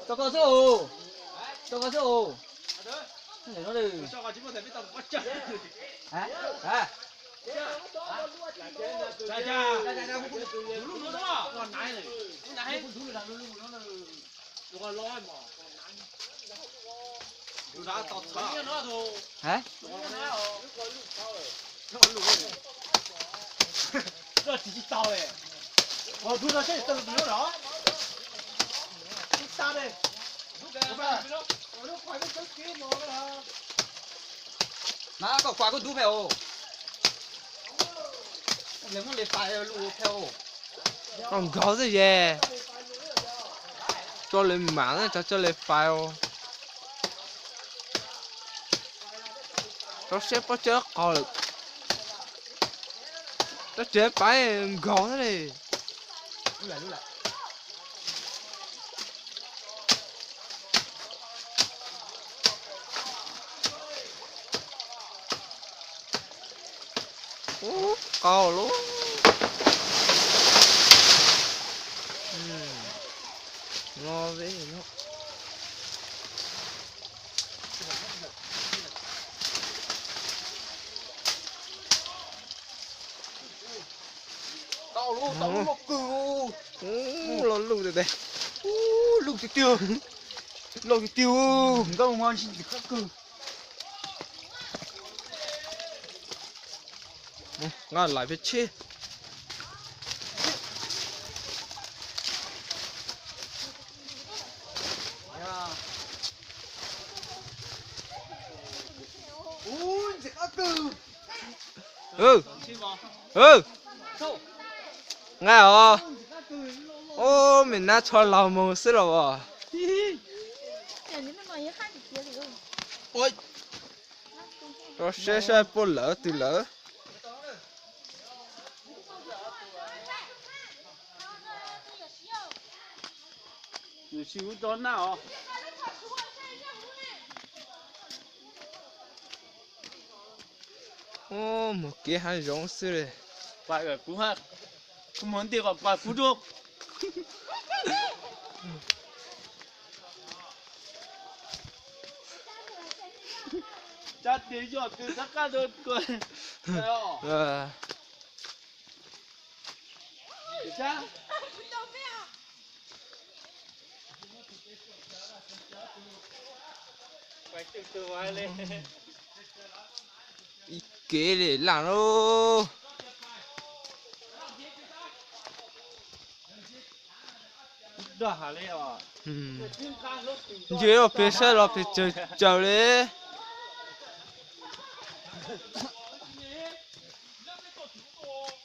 Tso ko xwb os. Tso ko xwb os. Mas koj kuaj kuj dub pheej os. Muab le fais lus pheej os. Koj nkaug xwb ye. Tso le mam, tso tso le fais os. Rau siab pob cawb qaug lawm. Rab tsev pais nkaug xwb li. Ub, qaug lub. No ve no. Tau lub, tau lub loj kawg. Ub, loj luj tiag tiag. Ub, luj tiag tiag. Loj tiag tiag. Nkauj mas ntxim qab kawg. Nqa lais peb tsheb. Nqa os. Ub, me nab tsho laug moog xwb los as. Rau siab saib puab lawv twg lawm. Ub, moog kev haav zoov xwb li. Kuv moog nti kom pas kuv rua. Tsa tes yog tes sab qab rua kua. Ib kev li laaj lauj. Nce peg saib los peg tsawg tsawg li.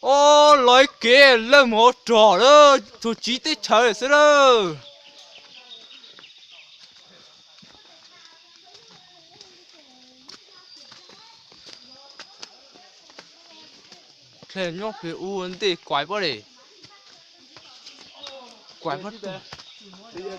Ob, los ib kev lawj moog ua rog lawm, tug tsiv teb chaws xwb lawm. Dlej nyob peg ub ntej kuav pob li. Kuav pob tw.